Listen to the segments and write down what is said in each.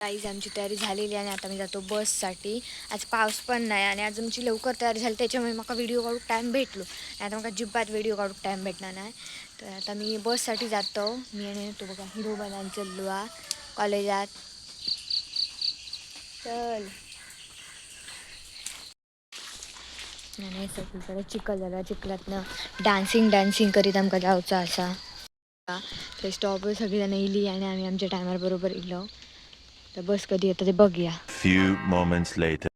Guys, आमची तयारी झालेली आणि आता मी जातो बससाठी. आज पाऊस पण नाही आणि आज आमची लवकर तयारी झाली, त्याच्यामुळे मला व्हिडिओ काढू टाईम भेटलो नाही, आता मला अजिबात व्हिडिओ काढू टाईम भेटणार नाही. तर आता मी बससाठी जातो. मी आणि तो बघा हिरो बनायला चाललो हा कॉलेजात. चल. नाही, सगळीकडे चिखल झाला. चिखलातनं डान्सिंग डान्सिंग करीत आमकां जावचा असा. ते स्टॉपवर सगळीजणं इली आणि आम्ही आमच्या टायमार बरोबर इलो. तर बस कधी येतं ते बघूया. Few moments later.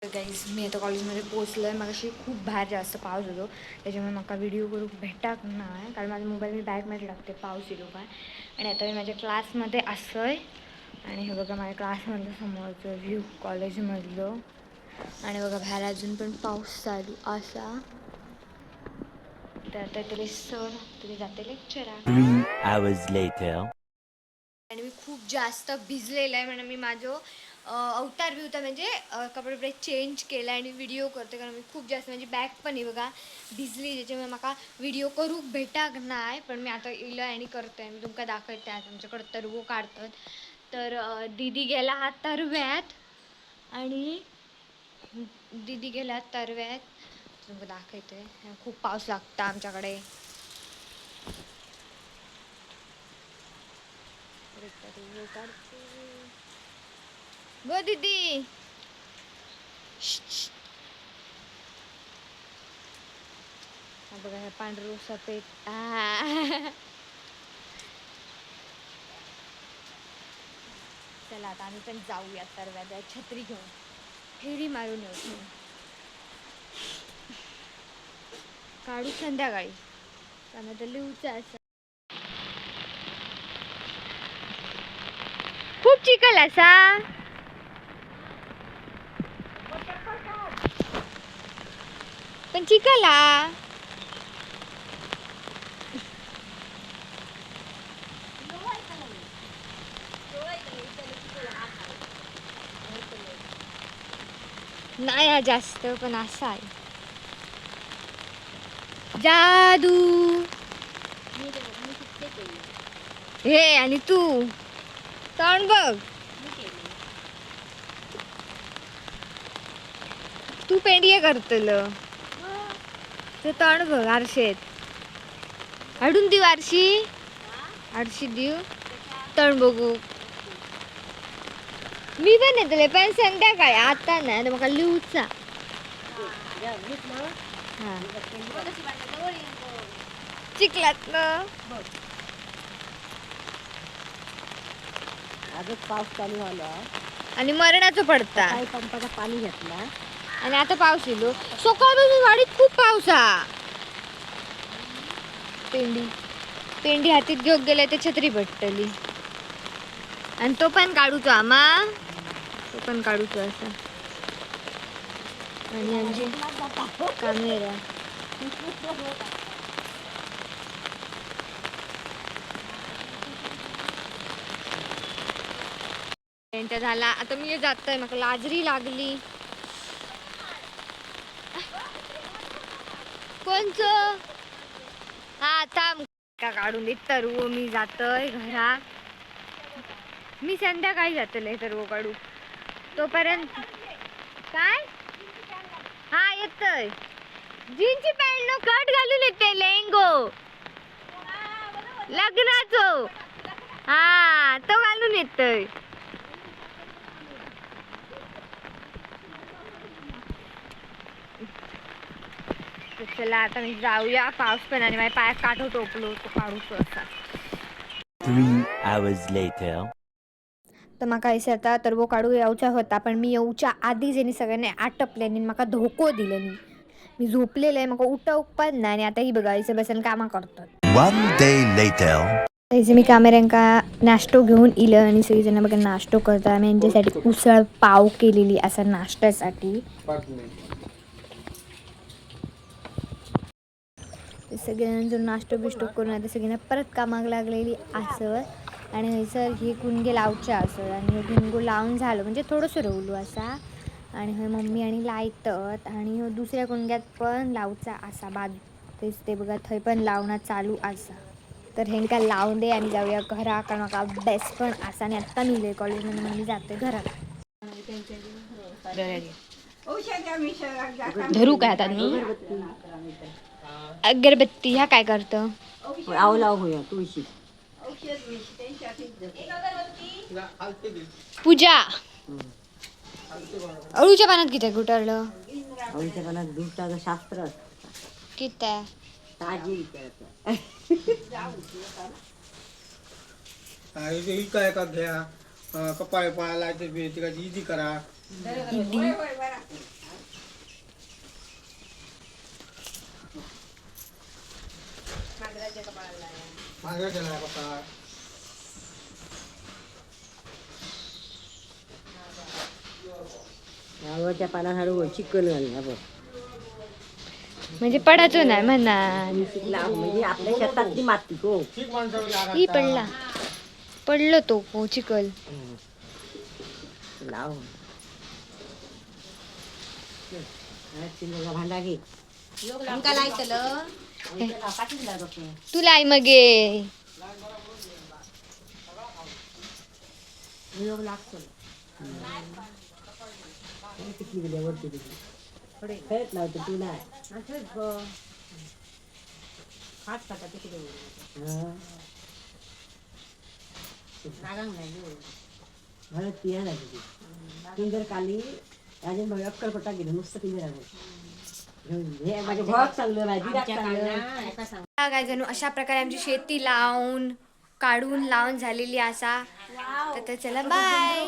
Guys, मी आता कॉलेजमध्ये पोचलो आहे. मगाशी खूप बाहेर जास्त पाऊस होतो, त्याच्यामुळे म्हाका व्हिडिओ करूक भेटाक नाही, कारण माझा मोबाईल मी बॅगमध्ये टाकते पाऊस येलो काय. आणि आता मी माझ्या क्लासमध्ये असय आणि हे बघा माझ्या क्लासमधलं समोरचं व्ह्यू कॉलेजमधलं. आणि बघा बाहेर अजून पण पाऊस चालू असा. तर आता तरी सर तरी जाते लेक्चरा. 3 hours later. आणि मी खूप जास्त भिजलेलं आहे म्हणून मी माझं अवतार बिवतार म्हणजे कपडे बिपडे चेंज केलं आणि व्हिडिओ करते, कारण मी खूप जास्त म्हणजे बॅग पण आहे बघा भिजली, ज्याच्यामुळे म्हाका व्हिडिओ करूक भेटाक नाही. पण मी आता इलं आणि करते, मी तुमका दाखवते. आज आमच्याकडं तरवो काढतात. तर दीदी गेला हा तरव्यात आणि दीदी गेला तरव्यात, तुमका दाखवते. खूप पाऊस लागता आमच्याकडे. गो दीदी. हा बघा ह्या पांढरू सफेद. आ. चला आता आम्ही पण जाऊया तरव्यात छत्री घेऊन फेरी मारून येऊ. काढू संध्याकाळी, कारण आता लिहूचं असं खूप चिखल असा. पण चिखल हा. नाही हा जास्त पण असा आहे. जादू हे आणि तू तोंड बघ, तू पेंडिये करतल ते तोंड बघ आरशेत. हाडून देऊ आरशी, आरशी देऊ तोंड बघू. मी पण येतले पण संध्याकाळी, आता नाही, आता म्हाका लिवचा. हा चिखलात ना. आजच पाऊस चालू झाला आणि मरणाचं पडता. काही पंपाचं पाणी घेतला आणि आता पाऊस येलो. सकाळपासून वाडीत खूप पाऊस हा. पेंडी पेंडी हातीत घेऊन गेले तर छत्री पडटली. आणि तो पण काढूचो आमा, तो पण काढूचो असा. आणि आमची कामेरा. त्यांच्या झाला. आता मी जातोय, मला लाजरी लागली. कोणचं हा थांब का काढून देत तरवो. मी जातोय घरा, मी संध्याकाळी जातले तरवो काढू तोपर्यंत. काय हा येतोय. जीनची पॅन्ट नो कट घालून येते लेंगो लग्नाचो, हा तो घालून येतोय. तर चला आता मी जाऊया. पाऊस पण आणि माझ्या पायात काठो टोपलो तो काढूचो असा. 3 hours later. तर म्हाका अशें आता तरवो काडूंक येवचा होता, पण मी येवच्या आदीच हेणी सगळ्यांनी आटपल्यानी म्हाका धोको दिल्यानी. मी झोपलेले, म्हाका उठोवक पण ना. आणि आता ही बघा हयसर बसून कामां करतात. 1 day later. थंयसर मी कामेऱ्यांका नाश्तो घेऊन इलं आणि सगळीजण बघा नाश्तो करतात. आम्ही यांच्यासाठी उसळ पाव केलेली असा नाश्त्यासाठी. सगळ्यांना जो नाश्तो बिष्टो करून आता सगळ्यांना परत कामाक लागलेली आसत. आणि हयसर ही कुणगे लावचे आसत आणि ह्यो कुणगो लावून झालो म्हणजे थोडंसं रवलो असा. आणि हय मम्मी आणि लायतत आणि ह्यो दुसऱ्या कुणग्यात पण लावचा असा बाद तेच ते बघा थंय पण लावणं चालू आसा. तर हेंका लावून दे आणि जाऊया घरा, कारण म्हाका अभ्यास पण आसा आणि आत्ता मी कॉलेजमध्ये, म्हणून मी जाते घरात. धरू काय हातात मी? अगरबत्ती ह्या काय करतं? आव लाव होया तुळशी. पूजा. अळूच्या पानात किती घुटरलं? आवडीच्या पानात धुपटाचं शास्त्र असतं. किती? ताजी विचारायचं. इका एका घ्या, कपाळ पाळायला तिका इदी करा. मांजराच्या लाया कपाळ. आवळच्या पानात हळू चिकन घालणार बघ. म्हणजे पडाचो नाही म्हणा. लाव म्हणजे आपल्या शेतातली माती गो. ठीक माणसावर. ई पडला, पडलो तो हो चिकल. लाव भांडा घे. तू लाई मगे. किती गेल्या वरती तिथे खेळत लावतो तू नाही. हं. हळद पिया लागली पिंजर काली राजन भाऊ अक्कलकोटा गेलो नुसतं पिंजरा घेऊन हे माझ्या भावाक चांगलं, माझ्या दिराक चांगलं. काय जणू अशा प्रकारे आमची शेती लावून काढून लावून झालेली असा. तर चला, बाय.